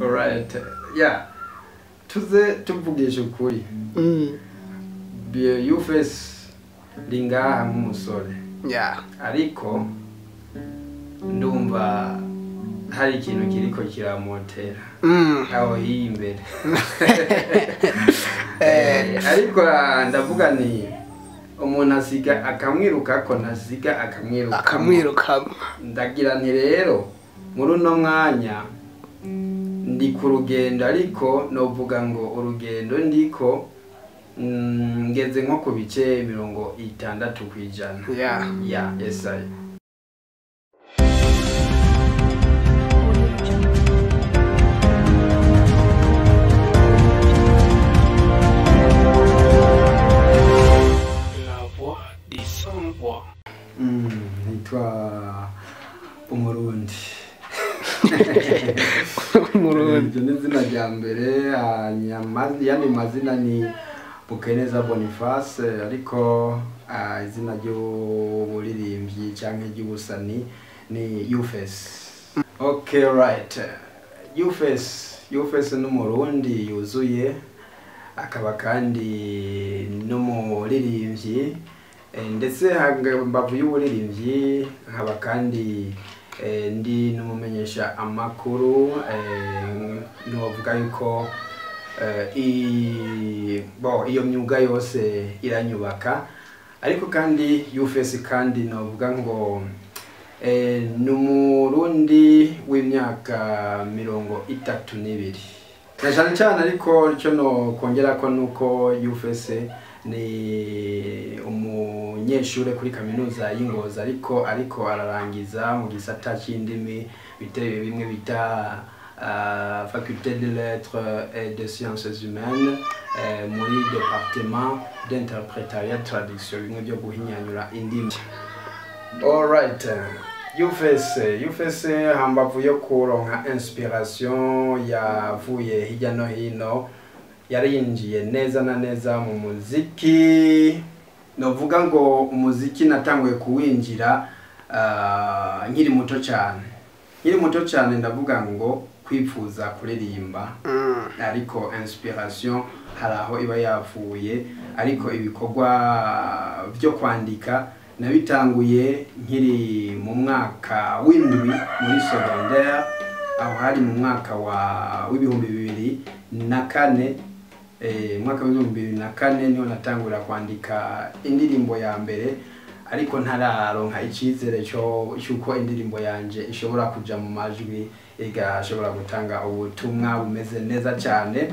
Alright, yeah, tuze tuvugisha ukuri. Ufes ndi ngaha nk'umusore, ariko ndumva hari ikintu kiriko kiramotera aho hiyi imbere. Ariko ndavuga ni umuntu asiga akamwirukako, ntasiga akamwirukamo. Akamwirukamo. Ndagira nti rero muri uno mwanya ndi ku rugendo, ariko novuga ngo urugendo ndiko ngeze nko ku bice 60%. Yeah, yes I. Audio Jungle. La voix des sans voix. Nitwa Umurundi. Umurundi. Iryo ni izina rya mbere, hanyuma yandi mazina ni Bukeneza Boniface, ariko izina ry'uburirimbyi canke ry'ubusani ni Ufes. Okay, right. Ufes ni Umurundi yuzuye, akaba kandi n'umuririmbyi, ndetse mbavu y'uburirimbyi nkaba kandi ndi n'umumenyesha amakuru. Novuga yuko iyo myuga yose iranyubaka, ariko kandi Ufes kandi novuga ngo ni Umurundi w'imyaka 32 na cyane cyane. Ariko icyo no kongera ko nuko Ufes ni umunyeshure kuri kaminuza y'Ingozi, ariko ararangiza mu gisata c'indimi, bitewe bimwe bita faculté de lettres et de sciences humaines, muri département d'interprétariat traduction, bimwe byo guhinyanyura indimi. Alright, Ufes hambavu yo kuronka inspiration yavuye hirya no hino, yarinjiye neza na neza mu muziki. Novuga ngo umuziki natanguye kuwinjira nkiri muto cyane, nkiri muto cyane, ndavuga ngo kwipfuza kuririmba. Ariko inspiration hari aho iba yavuye, ariko ibikorwa byo kwandika nabitanguye nkiri mu mwaka w'indwi muri secondaire, aho hari mu mwaka wa w'2004. Mwaka w'2004 niho natangura kwandika indirimbo ya mbere, ariko ntararonka icyizere cy'uko indirimbo yanje ishobora kuja mu majwi, igashobora gutanga ubutumwa bumeze neza cyane.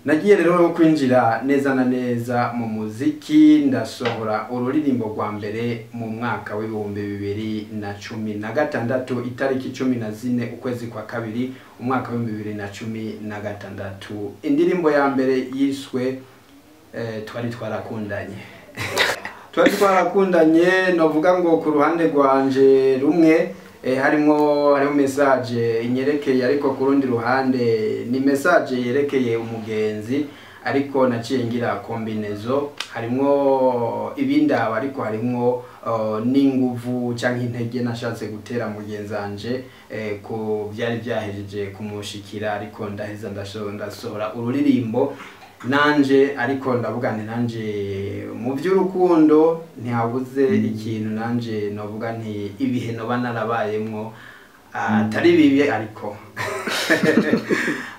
Nagiye rero kwinjira neza na neza mu muziki, ndasohora ururirimbo rwa mbere mu mwaka w'2016, itariki 14 ukwezi kwa kabiri umwaka w'2016. Indirimbo ya mbere yiswe Twari twarakundanye. Twari twarakundanye, novuga ngo ku ruhande rwanje rumwe harimo message inyerekeye, ariko ku rundi ruhande ni message yerekeye umugenzi, ariko naciye ngira combinaison, harimwo ibindaba, ariko harimwo n'inguvu canke intege nashatse gutera mugenzi wanje ko byari byahejeje kumushikira. Ariko ndaheza ndasohora ururirimbo nanje, ariko ndavuga nti nanje mu by'urukundo ntihabuze ikintu nanje novuga nti ibihe noba narabayemwo atari bibi. Ariko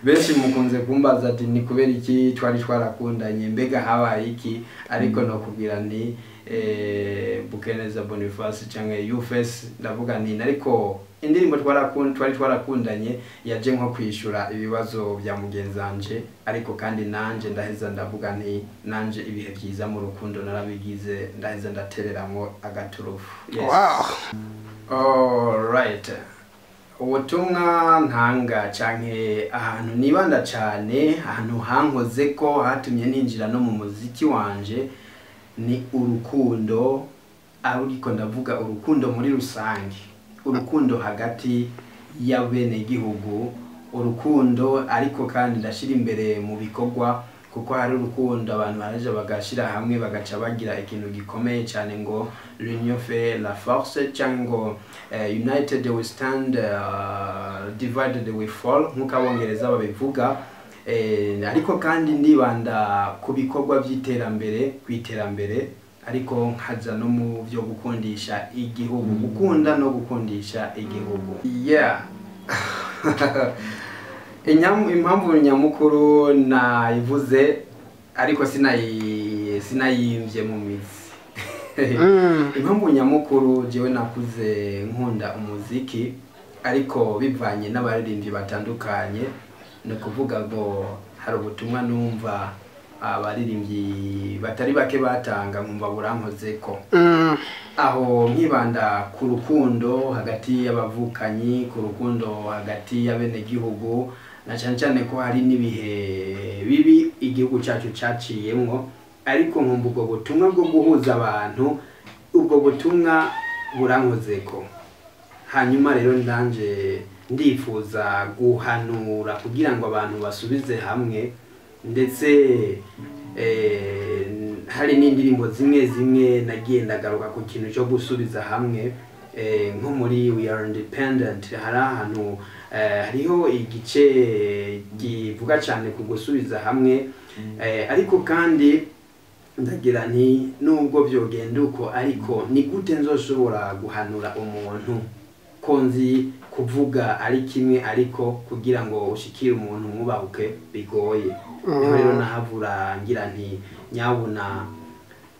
benshi mukunze kumbaza ati ni kubera iki twari twarakundanye, mbega habaye iki? Ariko nokubwira nti Bukeneza Boniface canke Ufes, ndavuga nti ariko indirimbo twari twarakundanye yaje nko kwishura ibibazo bya mugenzi wanje, ariko kandi nanje ndaheza ndavuga nti nanje ibihe byiza mu rukundo narabigize, ndaheza ndatereramwo agaturufu. Yes. Wow. Alright. Ubutumwa ntanga canke ahantu nibanda cane, ahantu hankoze ko hatumye ninjira no mu muziki wanje, ni urukundo. Ariko ndavuga urukundo muri rusange, urukundo hagati y'abenegihugu, urukundo ariko kandi ndashira imbere mu bikorwa. Kuko hari urukundo, abantu baraje bagashira hamwe, bagaca bagira ikintu gikomeye cyane, ngo "L'union fait la force", cyangwa ngo "United we stand, divided we fall", nk'uko Abongereza babivuga. Ariko kandi ndibanda ku bikorwa by'iterambere, ku iterambere, ariko nkaza no mu byo gukundisha igihugu, gukunda no gukundisha igihugu. Yeah. Impamvu nyamukuru nayivuze, ariko sinayimbye mu mizi. Impamvu nyamukuru, jewe nakuze nkunda umuziki, ariko bivanye n'abaririmbyi batandukanye. Ni ukuvuga ngo hari ubutumwa numva abaririmbyi batari bake batanga, nkumva burankozeko. Aho nkibanda ku rukundo hagati y'abavukanyi, ku rukundo hagati y'abenegihugu, na cyane cyane ko hari n'ibihe bibi igihugu cyacu caciyemwo, ariko nkumva ubwo butumwa bwo guhuza abantu, ubwo butumwa burankozeko. Hanyuma rero ndanje ndifuza guhanura kugira ngo abantu basubize hamwe. Ndetse hari n'indirimbo zimwe zimwe nagiye ndagaruka ku kintu cyo gusubiza hamwe, nko muri "We Are Independent" hari ahantu hariho igice kivuga cyane ku gusubiza hamwe. Ariko kandi ndagira nti nubwo byogenda uko, ariko ni gute nzoshobora guhanura umuntu ko nzi kuvuga ari kimwe, ariko kugira ngo ushikire umuntu mwubahuke bigoye? Niho rero nahavura ngira nti nyabuna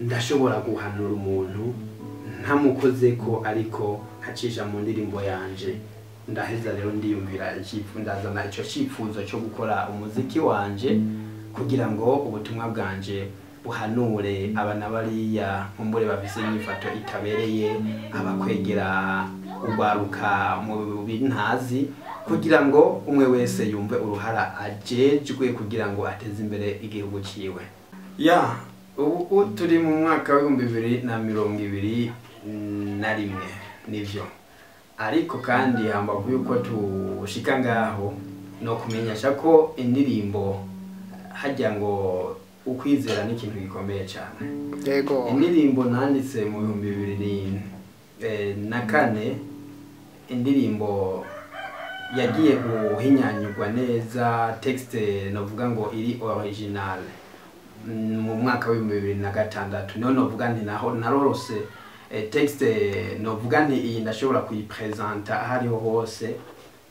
ndashobora guhanura umuntu ntamukoze ko, ariko nkacisha mu ndirimbo yanje. Ndaheza rero ndiyumvira ndazana icyo cyifuzo cyo gukora umuziki wanje kugira ngo ubutumwa bwanje buhanure aba na bariya nkumbure bafise inyifato itabereye, abakwegera urwaruka mu bintazi, kugira ngo umwe wese yumve uruhara ajejwe kugira ngo ateze imbere igihugu ciwe. Ya, ubu turi mu mwaka w'2021, nivyo. Ariko kandi hambavu yuko tushika ngaho, no kumenyesha ko indirimbo, hajya ngo ukwizera ni ikintu gikomeye cyane. Indirimbo nanditse mu 2004, indirimbo yagiye guhinyanyurwa neza, texte novuga ngo iri original, mu mwaka w'2006. Niho novuga nti naho narorose texte novuga nti iyi ndashobora kuyipresenta aho ariho hose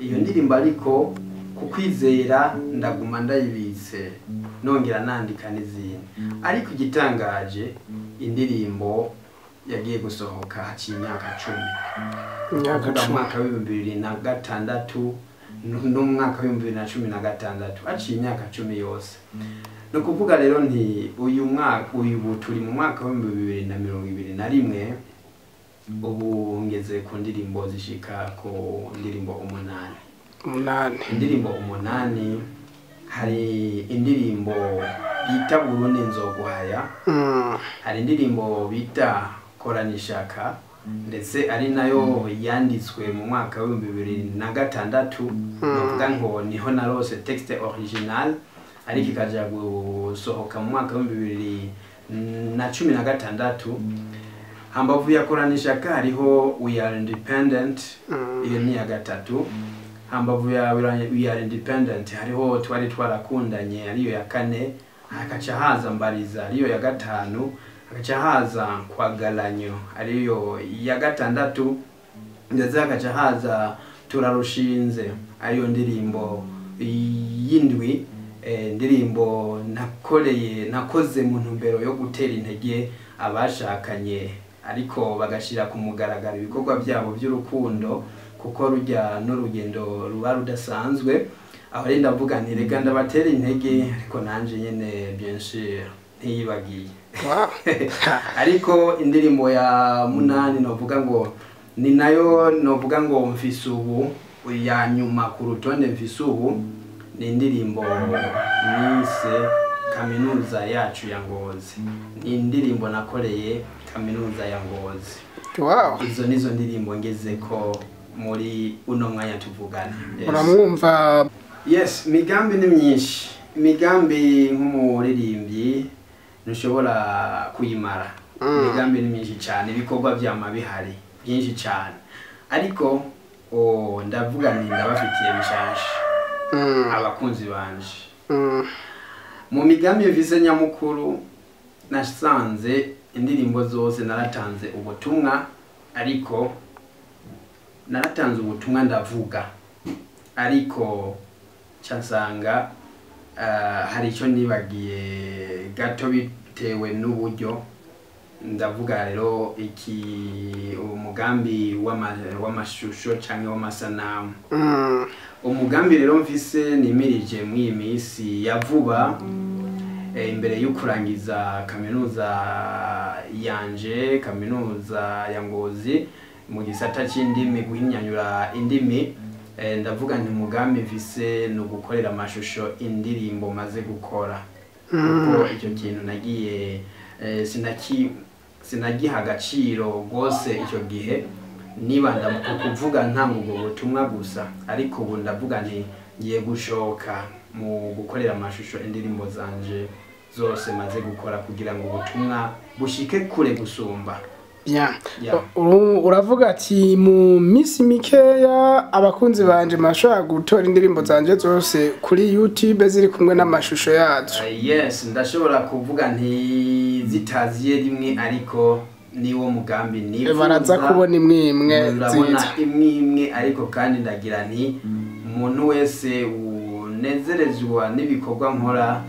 iyo ndirimbo. Ariko ku kwizera ndaguma ndayibitse, nongera nandika n'izindi. Ariko igitangaje, indirimbo yagiye gusohoka haciye imyaka 10. Imyaka Kuvuga mu 10. mwaka w'2006 n'umwaka w'2016, haciye imyaka 10 yose. Ni ukuvuga rero nti uyu mwaka, uyu ubu turi mu mwaka w'2021, ubu ngeze ku ndirimbo zishika ku ndirimbo 8. 8. Indirimbo 8. Hari indirimbo bita "Burundi Nzoguhaya", hari indirimbo bita "Koranishaka", ndetse ari nayo yanditswe mu mwaka w'2006. Novuga ngo niho narose texte original, ariko ikaja gusohoka mu mwaka w'2016. Hambavu ya "Koranishaka" hariho "We Are Independent". Iyo ni iya gatatu. Hambavu ya "We Are Independent" hariho "Twari Twarakundanye", ariyo ya kane. Hakaca haza "Mbariza", ariyo ya gatanu. Hakaca haza "Kwagalanyo", ariyo ya gatandatu. Ndetse hakaca haza "Turarushinze", ariyo ndirimbo y'indwi. Ndirimbo nakoreye, nakoze mu ntumbero yo gutera intege abashakanye, ariko bagashira ku mugaragaro ibikorwa byabo by'urukundo, kuko rujya n'urugendo ruba rudasanzwe. Aho rero ndavuga nti reka ndabatera intege, ariko nanje nyene bien sûr ntiyibagiye. Ariko indirimbo ya munani, novuga ngo ni nayo novuga ngo mfise ubu ya nyuma ku rutonde mfise ubu, ni indirimbo nise "Kaminuza Yacu ya Ngozi". Ni indirimbo nakoreye Kaminuza ya Ngozi. Izo nizo ndirimbo ngeze ko muri uno mwanya tuvugana. Yes. Uramwumva. Yes, migambi ni myinshi. Imigambi nk'umuririmbyi ntushobora kuyimara. Imigambi ni myinshi cyane, ibikorwa byama bihari byinshi cyane, ariko ndavuga nti ndabafitiye bishasha abakunzi banje. Mu migambi mfise nyamukuru, nasanze indirimbo zose naratanze ubutumwa, ariko naratanze ubutumwa ndavuga, ariko nca nsanga hari icyo nibagiye gato bitewe n'uburyo. Ndavuga rero iki umugambi w'amashusho cyangwa w'amasanamu. Umugambi rero mfise nimirije muri iyi minsi ya vuba, imbere yo kurangiza kaminuza yanje, kaminuza ya Ngozi, mu gisata c'indimi, guhinyanyura indimi. Ndavuga nti umugambi mfise ni ugukorera amashusho indirimbo maze gukora, kuko icyo kintu nagiye sinagiha agaciro rwose icyo gihe, nibanda ku kuvuga ntanga ubwo butumwa gusa. Ariko ubu ndavuga nti ngiye gushoka mu gukorera amashusho indirimbo zanje zose maze gukora, kugira ngo ubutumwa bushike kure gusumba. Bien. Yeah. Uravuga ati mu minsi mikeya abakunzi banje mashobora gutora indirimbo zanje zose kuri YouTube ziri kumwe n'amashusho yazo. Yes, ndashobora kuvuga nti zitaziye rimwe, ariko niwo mugambi nifuza. Baraza kubona imwe imwe Murabona nziza. imwe imwe, ariko kandi ndagira nti umuntu wese unezerezwa n'ibikorwa nkora,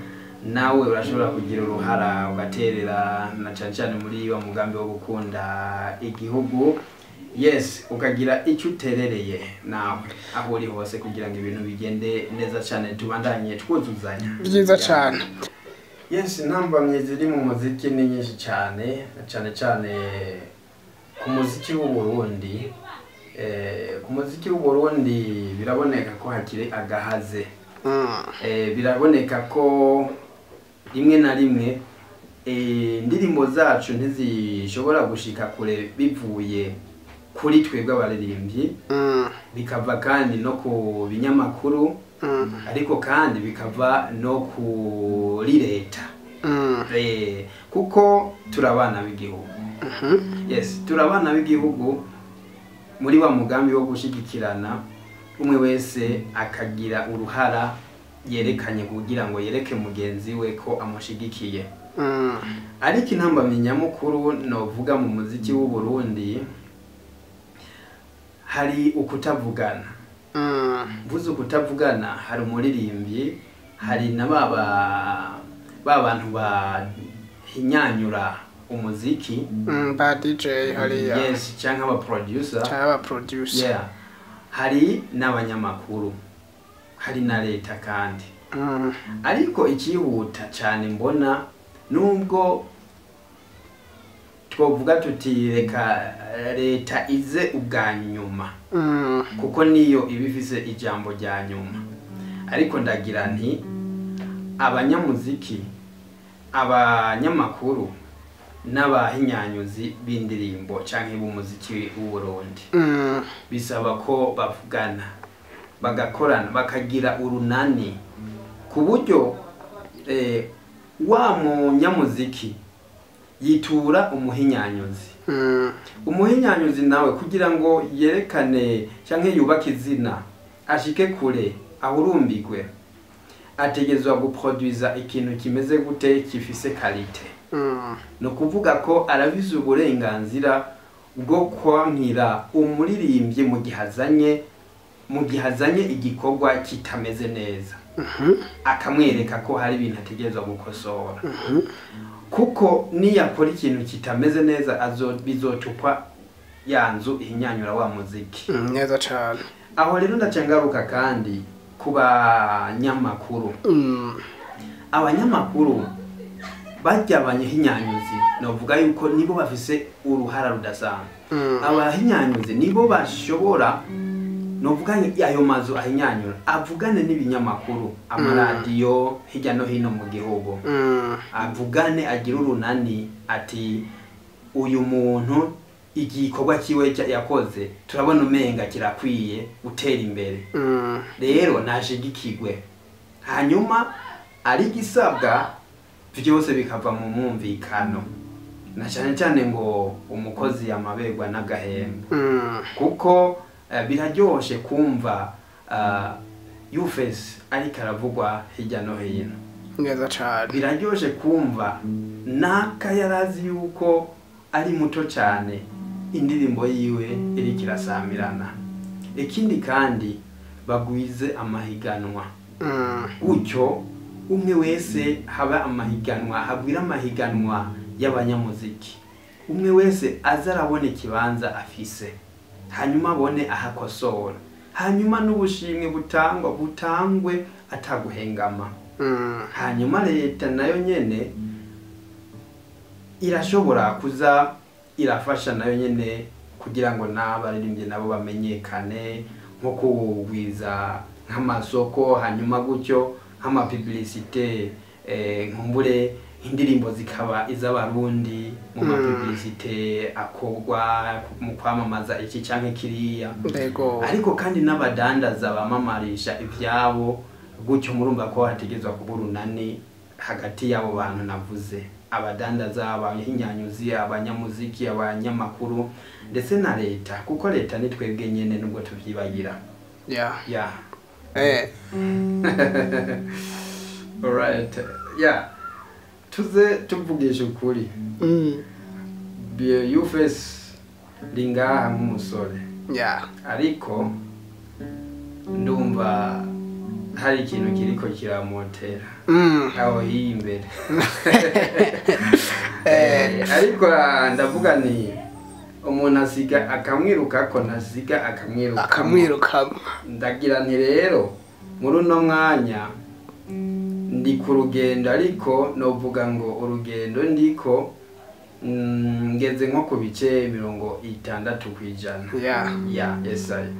nawe urashobora kugira uruhara ugaterera, na cyane cyane muri wa mugambi wo gukunda igihugu. Yes, ukagira icyo uterereye nawe aho uri hose, kugira ngo ibintu bigende neza cyane, tubandanye twuzuzanya. Byiza cyane. Yes, intambamyi ziri mu muziki ni nyinshi cyane, cyane cyane ku muziki w'u Burundi. Ku muziki w'u Burundi biraboneka ko hakiri agahaze. Biraboneka ko rimwe na rimwe indirimbo zacu ntizishobora gushika kure bivuye kuri twebwe abaririmbyi, bikava kandi no ku binyamakuru, ariko kandi bikava no kuri leta. Kuko turabana b'igihugu. Yes, turabana b'igihugu muri wa mugambi wo gushigikirana, umwe wese akagira uruhara yerekanye kugira ngo yereke mugenzi we ko amushigikiye. Ariko intambamyi nyamukuru novuga mu muziki w'u Burundi, hari ukutavugana. Mvuze ukutavugana, hari umuririmbyi, hari na ba bantu bahinyanyura umuziki. Ba DJ hariya. Yes, canke aba producer. Cyangwa aba producer. Yeah, hari n'abanyamakuru, hari na leta kandi. Ariko ikihuta cyane mbona, nubwo twovuga tuti reka leta ize ubwa nyuma, kuko niyo iba ifise ijambo rya nyuma, ariko ndagira nti abanyamuziki, abanyamakuru n'abahinyanyuzi b'indirimbo canke b'umuziki w'u Burundi, bisaba ko bavugana, bagakorana, bakagira urunani, ku buryo wa munyamuziki yitura umuhinyanyuzi, umuhinyanyuzi nawe kugira ngo yerekane canke yubake izina, ashike kure, ahurumbigwe, ategerezwa guproduiza ikintu kimeze gute? Gifise qualité. Ni ukuvuga ko arafise uburenganzira bwo kwankira umuririmbyi mu gihe azanye igikorwa kitameze neza, akamwereka ko hari ibintu ategerezwa gukosora, kuko niyakora ikintu kitameze neza bizotukwa ya nzu ihinyanyura wa muziki. Neza cane. Aho rero ndaca ngaruka kandi ku banyamakuru. Abanyamakuru barya abanyahinyanyuzi, novuga yuko nibo bafise uruhara rudasanzwe. Abahinyanyuzi nibo bashobora, novuga ayo mazu ahinyanyura avugane n'ibinyamakuru, amaradiyo hirya no hino mu gihugu, avugane, agire urunani, ati uyu muntu igikorwa kiwe yakoze turabona umenga kirakwiye gutera imbere, rero nashigikirwe. Hanyuma Ari gisabwa byose bikava mu mwumvikano, na cyane cyane ngo umukozi yamaberwa n'agahembo, kuko biraryoshe kumva Youface ariko aravugwa hirya no hino. Neza cane. Biraryoshe kumva naka yarazi yuko ari muto cyane, indirimbo yiwe iriko irasamirana. Ikindi kandi, bagwize amahiganwa, gutyo umwe wese haba amahiganwa, hagwira amahiganwa y'abanyamuziki, umwe wese aza arabona ikibanza afise, hanyuma abone ahakosora, hanyuma n'ubushimwe butangwa butangwe ataguhengama. Hanyuma leta nayo nyene irashobora kuza irafasha nayo nyene kugira ngo n'abaririmbyi nabo bamenyekane, nko kugwiza nk'amasoko, hanyuma gutyo nk'amapublicité, nkumbure indirimbo zikaba iz'Abarundi mu mapublicité akorwa mu kwamamaza iki canke kiriya. Ariko kandi n'abadandaza bamamarisha ivyabo gutyo. Murumva ko hategerezwa kuba urunani hagati y'abo bantu navuze: abadandaza, abahinyanyuzi, abanyamuziki, abanyamakuru, ndetse na leta, kuko leta ni twebwe nyene nubwo tuvyibagira. Yeah. Alright, yeah, tuze tuvugisha ukuri. Youface ri ngaha nk'umusore, ariko ndumva hari ikintu kiriko kiramotera aho hiyi imbere. Ariko ndavuga ni umuntu asiga akamwirukako, ntasiga akamwiruka. Akamwirukamo. Ndagira nti rero muri uno mwanya ndi ku rugendo, ariko novuga ngo urugendo ndiko, ngeze nko ku bice 60%. Ya, esayi.